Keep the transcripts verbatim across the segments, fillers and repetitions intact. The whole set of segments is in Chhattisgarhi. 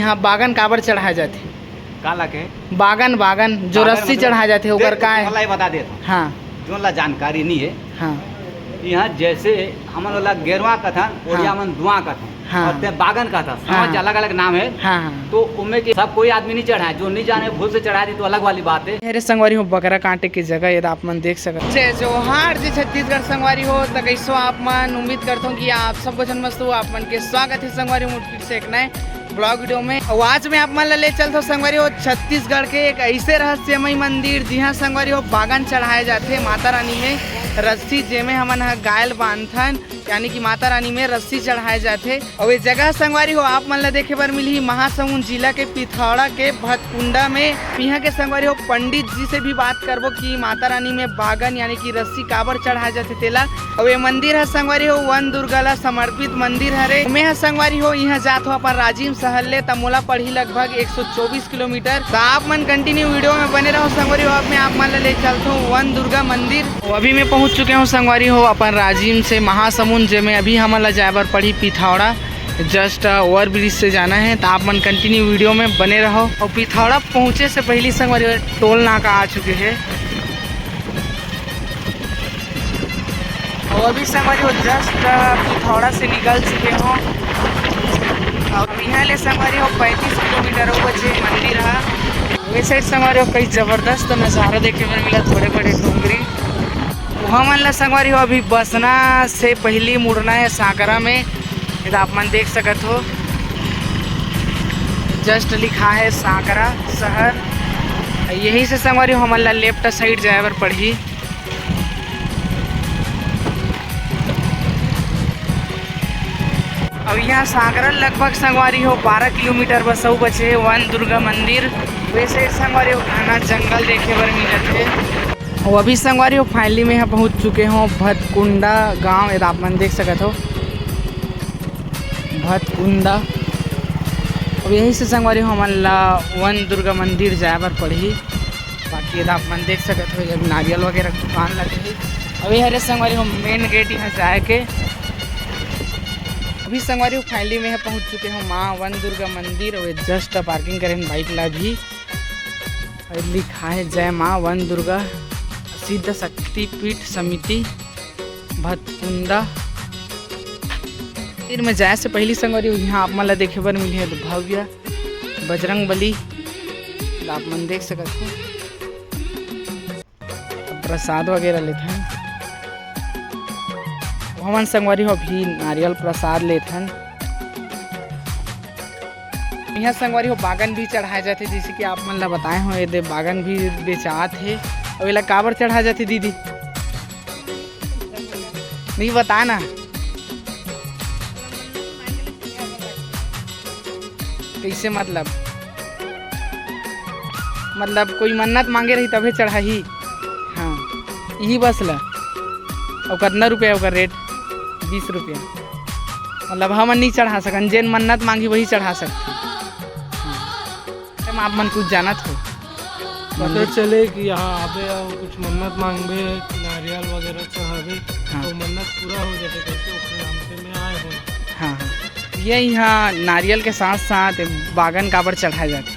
हाँ, बागन काबर चढ़ाए जाथे? का लागे? बागन, बागन, जो बागन रस्सी मतलब चढ़ाए जाथे, ओकर देख, का हे? वाला ही बता देत हँव। हाँ। जोन ला जानकारी नहीं है। हाँ। यहाँ जैसे हमन ओला गेरवा कथन, हाँ। ओड़िया मन दुआ कथन, हाँ। अउ ते बागन कथस, हाँ। समझ, अलग-अलग नाम है। हाँ, हाँ। तो ओमे के सब कोई आदमी नहीं चढ़ाए, जो नहीं जाने भूल से चढ़ा दी तो अलग वाली बात है। अरे संगवारी हो, बकरा काटे के जगह ये आप मन देख सकत। जय जोहार, जय छत्तीसगढ़ संगवारी हो, त कइसो आप मन? उम्मीद करथों कि आप सब झन मस्त हो। आप मन के स्वागत है संगवारी हो, मोर फिर से एक नए vlog video में। अउ आज मैं आप मन ला ले चलथों संगवारी हो छत्तीसगढ़ के एक ऐसे रहस्यमय मंदिर, जिहाँ संगवारी हो बागन चढ़ाए जाथे माता रानी में रस्सी, जेमे हमन ह गाय ल बांधथन, यानी कि माता रानी में रस्सी चढ़ाए जाथे। अउ ये जगह संगवारी हो आप मन ला देखे बर मिलही महासमुंद जिला के पिथौरा के भतकुंडा में। इहाँ के संगवारी हो पंडित जी से भी बात करबो कि माता रानी में बागन यानी कि रस्सी काबर चढ़ाए जाथे तेला। अउ ये मंदिर ह संगवारी हो वन दुर्गा ला समर्पित मंदिर हरे। मैं ह संगवारी हो इहाँ जात हो अपन राजिम शहर ले, त मोला पड़ही लगभग एक सौ चौबीस किलोमीटर। त आप मन continue video में बने रहो संगवारी हो। अब मैं आप मन ला ले चलथों वन दुर्गा मंदिर। अउ अभी मैं पहुँच चुके हँव संगवारी हो अपन राजिम से महासमुंद, जेमे अभी हमन ला जाए बर पड़ही पिथौरा। Just over bridge से जाना है, त आप मन continue video में बने रहो। अउ पिथौरा पहुँचे से पहली संगवारी हो टोल नाका आ चुके हैं। अउ अभी संगवारी हो just, अ, पिथौरा से निकल चुके हो। अउ इहाँ ले संगवारी हो पैंतीस किलोमीटर हो बचे मंदिर हा। ये side संगवारी हो कई जबरदस्त नजारा देखे बर मिला, बड़े बड़े डोंगरी। वहाँ मन ला संगवारी हो अभी बसना से पहली मुड़ना है सांकरा में। ये तो आप मन देख सकत हो, just लिखा है सांकरा शहर। यही से संगवारी हो हमन ला left side जाए बर पड़ही। अब यहाँ सांकरा लगभग संगवारी हो बारह किलोमीटर बस अउ बचे हे वन दुर्गा मंदिर। वैसे संगवारी हो घना जंगल देखे बर मिलत हे। अउ अभी संगवारी हो finally मैं यहाँ पहुँच चुके हो भतकुंडा गाँव, ये आप मन देख सकत हो भतकुंडा। अब यही से संगवारी हो हमन ला वन दुर्गा मंदिर जाए बर पड़ही। बाकी ये आप मन देख सकत हो, ये नारियल वगैरह के दुकान लगे हे। अभी हरे संगवारी हो main gate यहाँ जाए के। अभी संगवारी हो finally मैं यहाँ पहुँच चुके हो माँ वन दुर्गा मंदिर। अउ just parking करे हे bike ला भी। अउ लिखा है जय माँ वन दुर्गा सिद्ध शक्ति पीठ समिति भतकुंडा। मंदिर में जाए से पहली संगवारी हो यहाँ आप मन ला देखे बर मिलही भव्य बजरंग बली, आप मन देख सकत हो। प्रसाद वगैरह लेथन। हमन संगवारी हो अभी नारियल प्रसाद लेथन। यहाँ संगवारी हो बागन भी चढ़ाए जाथे, जैसे कि आप मन ला बताए हो, ये दे बागन भी बेचात हे। अउ एला काबर चढ़ाए जाथे दीदी? नहीं बताए ना। कैसे मतलब? मतलब कोई मन्नत मांगे रही तभे चढ़ाही। हाँ, यही बस ला। अउ कतना रुपया ओकर rate? बीस रुपया। मतलब हमन नहीं चढ़ा सकन, जेन मन्नत मांगी वही चढ़ा सकथे। हाँ। मैम, आप मन कुछ जानत हो? पता चले कि यहाँ आबे अउ कुछ मन्नत मांगबे, नारियल वगैरह चढ़ाबे, हाँ। तो मन्नत पूरा हो जाथे करके ओकरे नाम से मैं आए हूँ। हाँ, हाँ। ये यहाँ नारियल के साथ साथ बागन काबर चढ़ाए जाथे?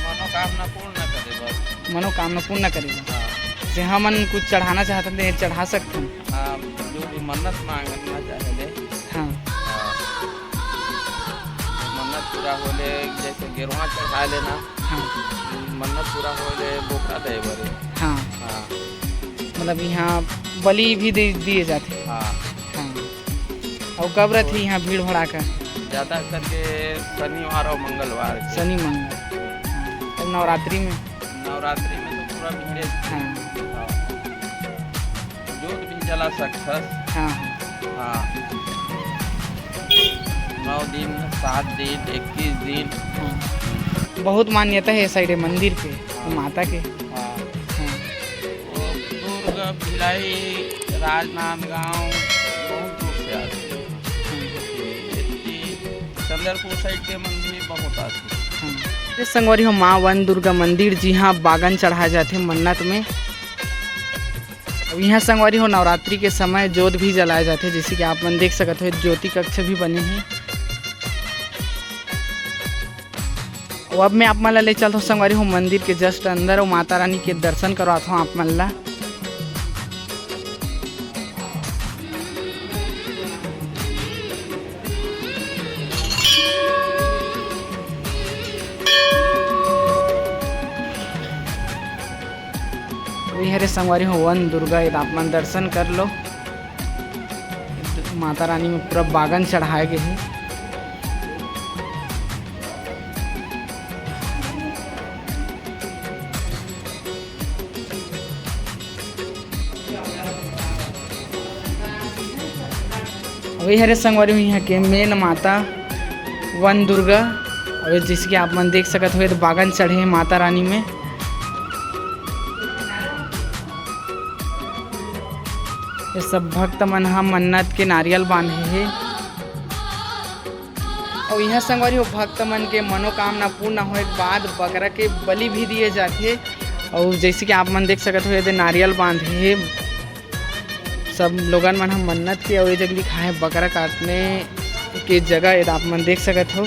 मनोकामना पूर्ण करे बर। मनोकामना पूर्ण करे बर। हाँ। जैसे हमन कुछ चढ़ाना चाहथन, तो ये चढ़ा सकथन। हाँ, जो भी मन्नत मांगना चाहे ले। हाँ। हाँ। मन्नत पूरा होले, जैसे गेरुआ चढ़ा लेना। हाँ। मन्नत पूरा होले, बोकरा दे बरे। हाँ। हाँ। मतलब यहाँ बलि भी दे, दिए जाथे। हाँ। हाँ। अउ कब रथे यहाँ भीड़ भड़ाका? ज्यादा करके शनिवार अउ मंगलवार के। शनि मंगल। हाँ। अउ नवरात्रि में? नवरात्रि में तो पूरा भीड़े। हाँ। हाँ। जोत भी जला सकथस। हाँ, हाँ। हाँ। नौ दिन, सात दिन, इक्कीस दिन। हाँ। बहुत मान्यता है ये side मंदिर के, हाँ। माता के। हाँ। हाँ। वो दुर्ग, भिलाई, राजनांदगांव, बहुत दूर से आते हैं। हाँ। ये, ये चंद्रपुर side के मंदिर बहुत आते हैं। हाँ। ये संगवारी हो माँ वन दुर्गा मंदिर, जिहाँ बागन चढ़ाए जाथे मन्नत में। अउ इहाँ संगवारी हो नवरात्रि के समय जोत भी जलाए जाथे, जैसे कि आप मन देख सकत हो, ज्योति कक्ष भी बने हे। अउ अब मैं आप मन ला ले चलथों संगवारी हो मंदिर के just अंदर अउ माता रानी के दर्शन करवाथों आप मन ला। वही हरे संगवारी हो वन दुर्गा, ये आप मन दर्शन कर लो। माता रानी में पूरा बागन चढ़ाए गए हे। अउ ये हरे संगवारी हो यहाँ के main माता वन दुर्गा। अउ जैसे कि आप मन देख सकत हो, ये तो बागन चढ़े हे माता रानी में। ये सब भक्त मन ह मन्नत के नारियल बांधे हे। अउ इहाँ संगवारी हो, भक्त मन के मनोकामना पूर्ण होए के बाद बकरा के बलि भी दिए जाथे। अउ जैसे कि आप मन देख सकत हो, ये दे नारियल बांधे हे सब लोगन मन ह मन्नत के। अउ ये जग लिखा हे बकरा काटने के जगह, ये आप मन देख सकत हो।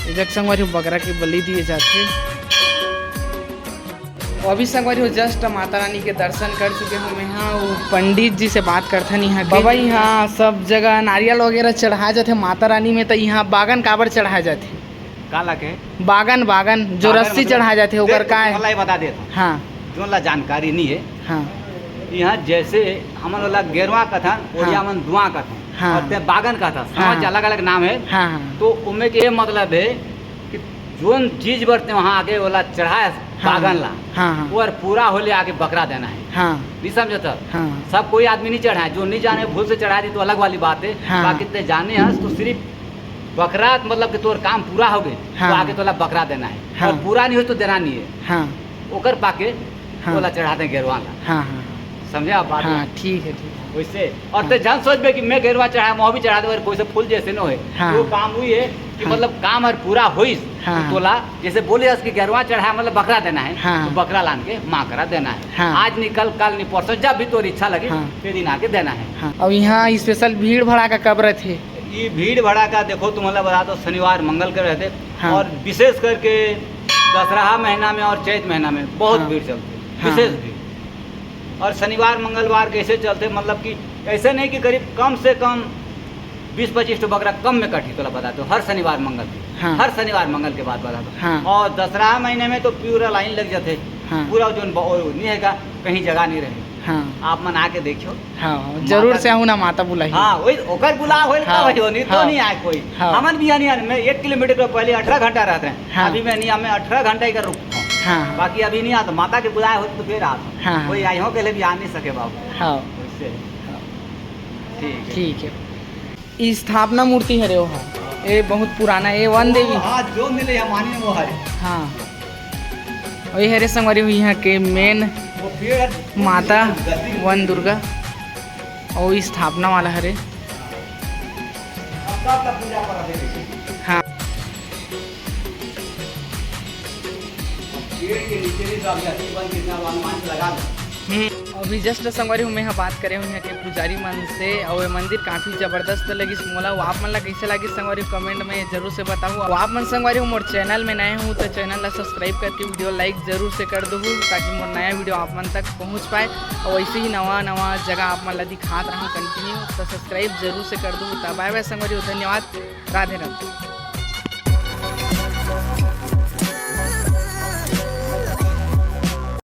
ये जग संगवारी हो, बकरा के बलि दिए जाथे। अउ अभी संगवारी हो, just माता रानी के दर्शन कर चुके हों मैं हा। वो पंडित जी से बात करथन यहाँ के। बाबा, यहाँ सब जगह नारियल वगैरह चढ़ाए जाथे माता रानी में, तो यहाँ बागन काबर चढ़ाए जाथे? काला के? बागन, बागन, जो बागन रस्सी मतलब चढ़ाए जाथे, ओकर देख, का हे? तुमन ला ये बता देत हों। हाँ। जोन ला जानकारी नहीं हे। हाँ। यहाँ जैसे हमन ओला गेरवा कथन, हाँ। ओड़िया मन दुआ कथन, हाँ। अउ ते बागन कथस, हाँ, समझ, हाँ। अलग-अलग नाम हे। हाँ, हाँ। तो ओमे के ये मतलब हे कि जोन चीज बर ते वहाँ आके ओला चढ़ाए हस, हाँ, बागन ला, हाँ, हाँ। वो हर पूरा होले आके बकरा देना हे। हाँ। नहीं समझत? हाँ। सब कोई आदमी नहीं चढ़ाए, जो नहीं जाने भूल से चढ़ा दी तो अलग वाली बात हे। हाँ। बाकी ते जाने हस तो सिर्फ बकरा, मतलब कि तोर काम पूरा हो गए, हाँ। तो आके तोला बकरा देना हे। हाँ। अउ पूरा नहीं हो तो देना नहीं हे। हाँ। ओकर पाके हाँ। ओला चढ़ा दे गेरवा ला। हाँ, हाँ, हाँ। समझे आप बात हाँ, ला? ठीक हे, ठीक हे। वैसे, अउ हाँ। ते झन सोचबे कि मैं गेरवा चढ़ाए, मैं भी चढ़ा दे, कोई से फूल जैसे न होए। हाँ। वो काम हुई हे कि हाँ। मतलब काम हर पूरा होइस, हाँ, तो हाँ। तोला जैसे बोले हस कि गेरवा चढ़ाए, मतलब बकरा देना हे, हाँ। तो बकरा लान के माँ करा देना हे। हाँ। आज नहीं, कल, कल नहीं, परसों, जब भी तोर इच्छा लगे, हाँ। ते दिन आके देना हे। हाँ। अउ यहाँ special भीड़ भड़ाका कब रहिथे? ये भीड़ भड़ाका देखो, तुमन ला बता दो, शनिवार मंगल के रहिथे। हाँ। अउ विशेष करके दशहरा महीना में अउ चैत महीना में बहुत हाँ। भीड़ चलथे, हाँ। विशेष भीड़। अउ शनिवार मंगलवार कैसे चलथे, मतलब कि ऐसे नहीं कि करीब कम से कम बीस पच्चीस ठो बकरा कम में कटही, तोला बता दो, हर शनिवार मंगल के, हाँ। हर शनिवार मंगल के बात बता दो। हाँ। अउ दशहरा महीने में तो पूरा line लग जाथे, हाँ। पूरा जोन ब-, ओ, नहीं हे का, कहीं जगह नहीं रहे। हाँ। आप मन आके देखियो। हाँ, माता जरूर से आहूँ ना, माता बुलाही। हाँ, वही ओकर बुलाव होइल हाँ, तब होही, नहीं तो हाँ। नहीं आए कोई। हाँ। हमन भी यानी, यानी मैं एक किलोमीटर के पहले अठारह घंटा रहते हैं। हाँ। अभी मैं नहीं, मैं अठारह घंटा ही कर रुकता हूँ। हाँ, हाँ। बाकी अभी नहीं आता, माता के बुलाए होते तो फिर आता। हाँ, हाँ। कोई आइहों के लिए भी आ नहीं सके बाबू। हाँ। वैसे। हाँ। ठीक है। ठीक है। ई स्थापना मूर्ति हरे, ओहा। ए बहुत पुराना, ए वन देवी। हाँ, जो मिले या मानी वो हरे। हाँ। अउ ये हरे संगवारी हो, यहाँ के main वो पेड़ है, माता गद्दी। वन दुर्गा, अउ स्थापना वाला हरे। अब सब का पूजा पर अभी देखिए। हाँ। पेड़ के नीचे भी सब जाति बन के अपना अनुमान लगा दो। हम्म। अभी just संगवारी हो, मैं ह बात करे हों यहाँ के पुजारी मन से, अउ ये मंदिर काफी जबरदस्त लगिस मोला। अउ आप मन ला कैसे लगिस संगवारी हो, comment में जरूर से बताहू। अउ आप मन संगवारी हो मोर channel में नए हो तो channel ला subscribe करके video like जरूर से कर दहू, ताकि मोर नया video आप मन तक पहुँच पाए। अउ ऐसे ही नवा नवा जगह आप मन ला दिखात रहूँ continue, तो subscribe जरूर से कर दहू। तो bye bye संगवारी हो, धन्यवाद, राधे राधे।